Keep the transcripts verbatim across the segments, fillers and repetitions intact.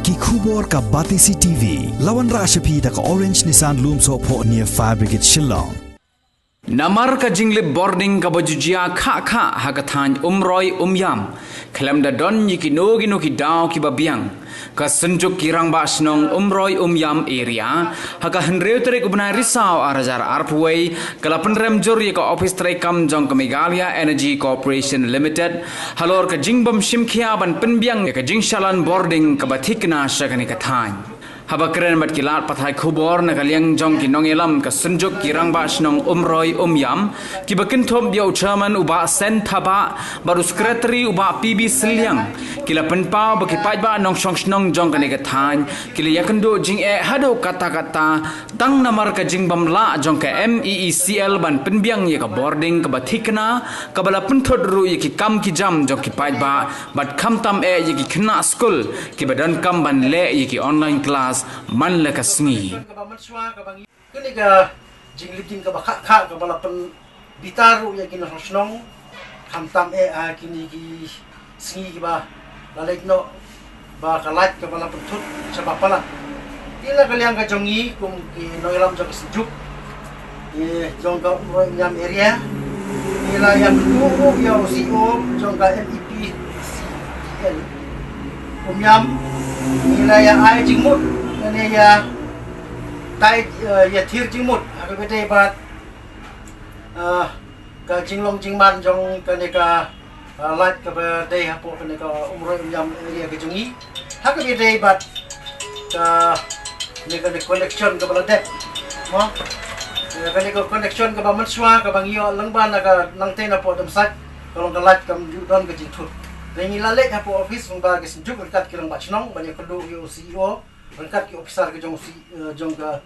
Ki khubor ka Batesi T V. La wanrah sha phi da ka Orange Nissan Lumsohphoh near Fire Brigade Shillong. Namar ka jinglip bording kaba ju jia khah khah ha ka thaiñ Umroi Umïam, khlem da don ïa kino kino ki daw kiba biang, ka Synjuk ki Rangbah Shnong Umroi Umïam Area, ha ka hynriew tarik u bnai Risaw ar hajar arphew wei, ka la pynrem jur ïa ka ophis treikam jong ka Meghalaya Energy Corporation Limited halor ka jingbym shim khia ban pynbiang ïa ka jingshalan bording kaba thikna sha kane ka thaiñ. Haba kren bad ki lad pathai khubor na ka liang jong ki nongïalam ka Synjuk ki Rangbah Shnong Umroi Umïam, kiba kynthup ïa u Chairman u Bah Sen Thabah bad u Secretary u Bah P B Sylliang, ki la pynpaw ba ki paidbah nongshong shnong jong kane ka thaiñ ki la ïakynduh jingeh haduh katta katta, tang namar ka jingbym lah jong ka M E E C L ban pynbiang ïa ka bording kaba thikna, kaba la pynthut ruh ïa ki kam ki jam jong ki paidbah, bad khamtam eh ïa ki khynnah skul kiba donkam ban leh ïa ki online class man la ka sngi. Kane ka jinglip ding kaba khah khah kaba la pynbitar ruh ïa ki nongshong shnong, khamtam eh ha kine ki sngi kiba la leit noh, ba ka lait kaba la pynthut shaba palat. Te na ka liang ka jong ngi kum ki nongïalam jong ka Synjuk, eh, jong ka Umroi Umïam area, ngi la ïakynduh ruh ïa u C E O jong ka M E P C L Umïam, ngi la ïa ai jingmut, kane ïa tai, eh, ïa thir jingmut ha kaba dei bad, eh, ka jinglong jingman jong kane ka, eh, lait kaba dei hapoh kane ka Umroi Umïam area ka jong ngi, ha kaba dei bad kane ka connection kaba la dep, mo, eh, kane ka connection kaba mynshuwa kaba ngi ïoh lyngba na ka nangtei na poh Dam Sait, ka long ka lait kam ju don ka jingthut. Te ngi la leit hapoh office lyngba ka Synjuk ryngkat ki Rangbah Shnong ban ïakynduh ïa u C E O ryngkat ki officer ka jong u C, eh, jong ka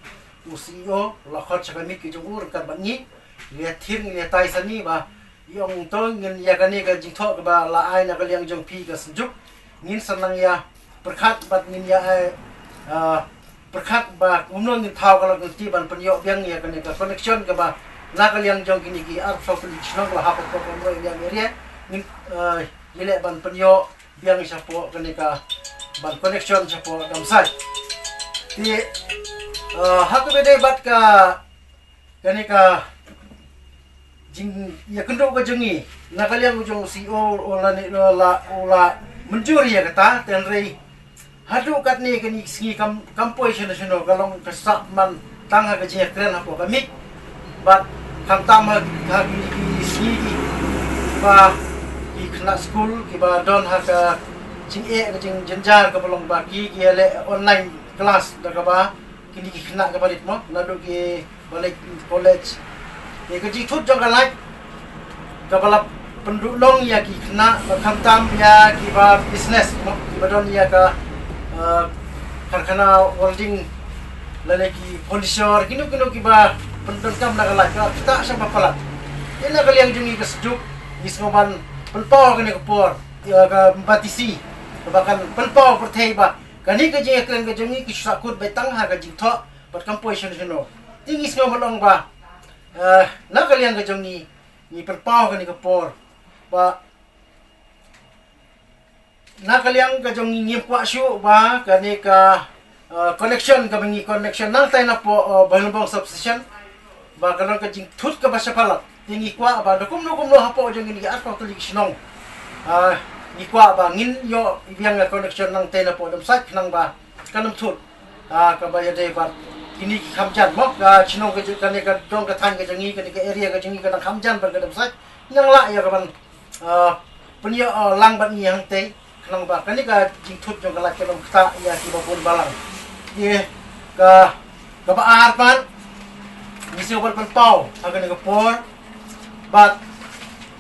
u C E O, la khot sha ka miet ka jong u ryngkat bad ngi. Ngi la thir, ngi la tai sani ba ïa ong to ngin ïa kane ka jingthoh kaba la ai na ka liang jong phi ka Synjuk, ngin sa nang ïa pyrkhat bad ngin ïa ai, ah, pyrkhat ba kumno ngin thaw ka lok ngin ti ban pynïoh biang ïa kane ka connection kaba na ka liang jong kine ki arphew tylli ki shnong ba hap hapoh ka Umroi Umïam area, ngin, ah, ïaleh ban pynïoh biang shapoh kane ka ban connection shapoh Dam Sait. Te, ah, ha kaba dei bad ka kane ka jingïakynduh ka jong ngi na ka liang u jong u C E O u la ne, u la, u la mynjur ïa kata, te hynrei haduh katne kane ka sngi kam, kam poi shano shano, ka long ka sah man tang ha ka jingïakren hapoh ka miet. Bad khamtam ha, ha kine ki sngi kiba ki khynnah skul kiba don ha ka jingeh ka jingjynjar kaba long ba ki, ki ïaleh online class da kaba kine ki khynnah kiba rit mo, naduh kiba leit college. Ïa ka jingthut jong ka lait kaba la pynduh long ïa ki khynnah, bad khamtam ïa kiba business mo, kiba don ïa ka, eh, karkhana welding, lane ki furniture, kino kino kiba pyndonkam na ka lait, ka ktah shaba palat. Te na ka liang jong ngi ka Synjuk, ngi sngew ban pynpaw ha kane ka por ïa ka Batesi, kaba kan pynpaw pyrthei ba kane ka jingïakren ka jong ngi ka shu sahkut beit tang ha ka jingthoh bad kam poi shano shano. Te ngi sngew ban ong ba, eh, na ka liang ka jong ngi, ngi pynpaw ha kane ka por ba na ka liang ka jong ngi ngim kwah shuh ba kane ka, eh, connection kaba ngi connection nangtai napoh, eh, Bhoirymbong substation, ba ka long ka jingthut kaba shaba palat. Te ngi kwah ba da kumno kumno hapoh jong kine ki arphew tylli ki shnong, ah, ngi kwah ba ngin ïoh biang ïa connection nangtai napoh Dam Sait khnang ba kan ym thut, ah, kaba ïadei bad kine ki kham jan mo, ka shnong ka jong, kane ka dong ka thaiñ ka jong ngi, kane ka area ka jong ngi ka dang kham jan bad ka Dam Sait. Nang lah ïa ka ban, ah, pynïoh, ah, lang bad ngi hangtei, khnang ba kane ka jingthut jong ka lait kan ym ktah ïa kiba bun balang. Ïa ka, kaba ar pat, ngi sngew ban pynpaw ha kane ka por, bad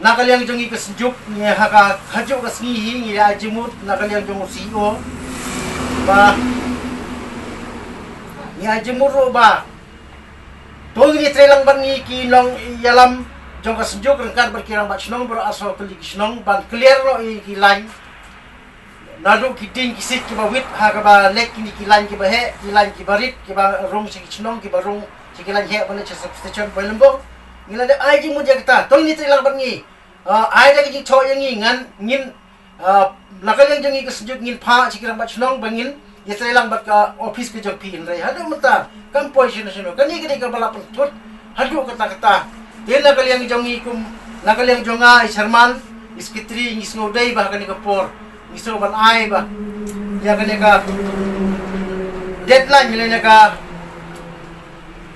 na ka liang jong ngi ka Synjuk, ngi ha ka, ha kajuh ka sngi hi ngi ai jingmut na ka liang jong u C E O ba ngi ai jingmut ruh ba to ngin ïatreilang bad ngi ki nongïalam jong ka Synjuk ryngkat bad ki Rangbah Shnong baroh arphew tylli ki shnong ban clear noh ïa ki line. Naduh ki dieng ki siej kiba wit ha kaba leit kine ki line kiba heh, ki line kiba rit, kiba rung sha ki shnong, kiba rung sha ki line heh ban leit sha substation Bhoirymbong. Ngi la dep ai jingmut ïa kata, to ngin ïatreilang bad ngi. Ah, ai da ka jingthoh ïa ngi, ngan, ngin, ah, na ka liang jong ngi ka Synjuk ngin phah sha ki Rangbah Shnong ba ngin Ïatrei lang bad ka office ka jong phi, hynrei haduh mynta kam poi shano shano. Kane ka dei kaba la pynthut haduh katta katta. Te na ka liang jong ngi kum, na ka liang jong nga i chairman, i secretary, ngi sngew dei ba ha kane ka por ngi sngew ban ai ba ïa kane ka deadline lane ka,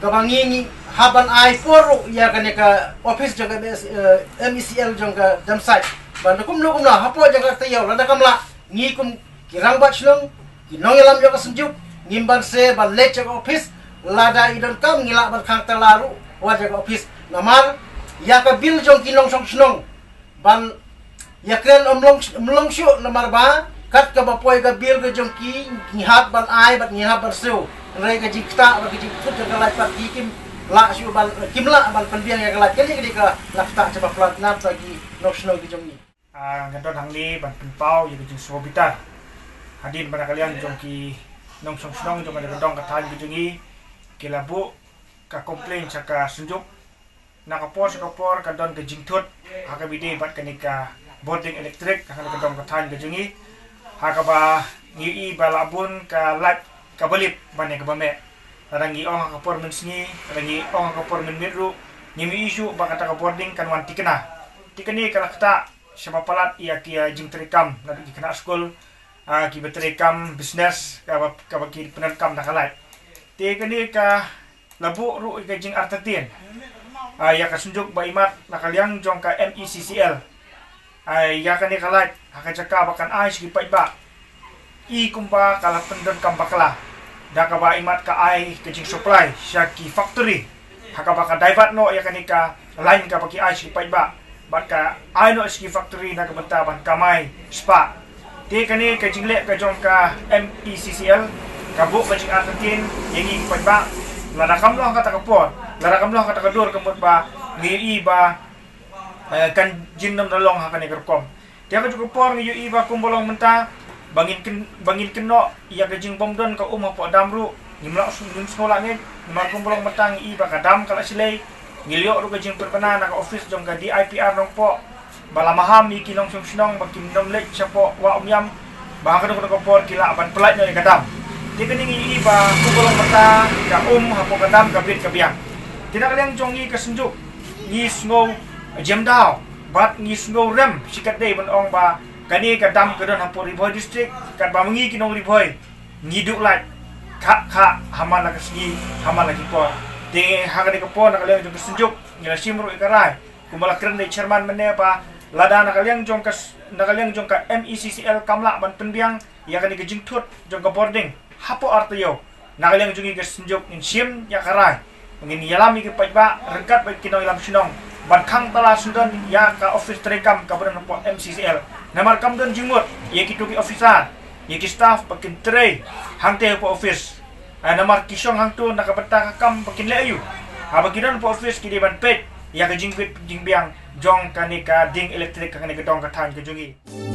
kaba ngi, ngi hap ban ai por ruh ïa kane ka office jong ka M E C L jong ka Damsait. Ban da kumno kumno hapoh jong ka taïew, lada kam lah, ngi kum ki rangbah shnong, ki nongïalam jong ka Synjuk, ngim banse ban leit sha ka office. Lada i donkam ngi lah ban khang tala ruh wat sha ka office. Namar ïa ka bill jong ki nongshong shnong ban ïakren ym long, ym long shuh, namar ba kat kaba poi ka bill ka jong ki, ngi hap ban ai bad ngi hap ban siew. Hynrei ka jingktah bad ka jingput jong ka lait pat ki kim lah shuh ban, kim lah ban pynbiang ïa ka lait. Kane ka dei ka la ktah kaba palat na bynta ki nongshnong ki jong ngi. Ah, nga don hangne ban pynpaw ïa ka jingsngewbitar hadien ba na ka liang jong ki nongshong shnong jong ka dong ka thaiñ ka jong ngi ki la buh ka complain sha ka Synjuk. Na ka por sha ka por ka don ka jingthut ha kaba ïadei bad kane ka bording elektrik ha kane ka dong ka thaiñ ka jong ngi, ha kaba ngi ïohi ba la bun ka lait kaba lip ban ïa kaba meh. Lada ngi ong ha ka por mynsngi, lada ngi ong ha ka por mynmiet ruh, ngim ïohi shuh ba kata ka bording kan wan thikna. Te kane ka la ktah shaba palat ïa ki, ah, jingtreikam, naduh ki khynnah skul, ah, kiba treikam business kaba, kaba ki pyndonkam da ka lait. Te kane ka la buh ruh ïa ka jingartatien, ah, ïa ka Synjuk ba imat na ka liang jong ka M E C C L, ah, ïa kane ka lait ha ka jaka ba kan ai sha ki paidbah, i kumba ka la pyndonkam bakla, da kaba imat ka ai ka jingsupply sha ki factory, ha kaba ka divert noh ïa kane ka line kaba ki ai sha ki paidbah bad ka ai noh sha ki factory na ka bynta ban kamai spah. Te kane ka jingleh ka jong ka M E C C L ka buh ka jingartatien ïa ngi ki paidbah. Lada kam long ha kata ka por, lada kam long ha kata ka dur, ka mut ba ngi ïohi ba, eh, kan jin nym da long ha kane ka rukom. Te ha kajuh ka por ngi ïohi ba kumba long mynta ba ngin kyn, ba ngin kynnoh ïa ka jingbymdon ka um hapoh dam ruh ngim lah, ngim sngew lah ngeit. Namar kumba long mynta ngi ïohi ba ka dam ka la shlei. Ngi la ïoh ruh ka jingpynbna na ka office jong ka D I P R Nongpoh ba la maham ïa ki nongshong shnong ba kim nym leit shapoh Wah Umiam, ba ha kano kano ka por ki lah ban pynlait noh ïa ka dam. Te kane ngi ïohi ba kumba long mynta ka um hapoh ka dam ka bit ka biang. Te na ka liang jong ngi ka Synjuk ngi sngew jemdaw bad ngi sngew rem shikatdei ban ong ba kane ka dam ka don hapoh Ri Bhoi District, katba ma ngi ki nong Ri Bhoi ngi duh lait kha kha ha man la ka sngi, ha man la ki por. Te ha kane ka por na ka liang jong ka Synjuk ngi la shim ruh ïa ka rai kumba la kren da i chairman mynne ba lada na ka liang jong ka s, na ka liang jong ka M E C C L kam lah ban pynbiang ïa kane ka jingthut jong ka bording hapoh ar taïew, na ka liang jong ngi ka Synjuk ngin shim ïa ka rai, ngin ïalam ïa ki paidbah ryngkat bad ki nongïalam shnong ban khang tala syndon ïa ka office treikam kaba don hapoh M C C L. Namar kam don jingmut ïa kito ki officer, ïa ki staff ba kin trei hangtei hapoh office. Ah, namar ki shong hangto na ka bynta ka kam ba kin leh aiu? Haba ki don hapoh office ki dei ban peit ïa ka jingbit jingbiang jong kane ka ding elektrik ha kane ka dong ka thaiñ ka jong ngi.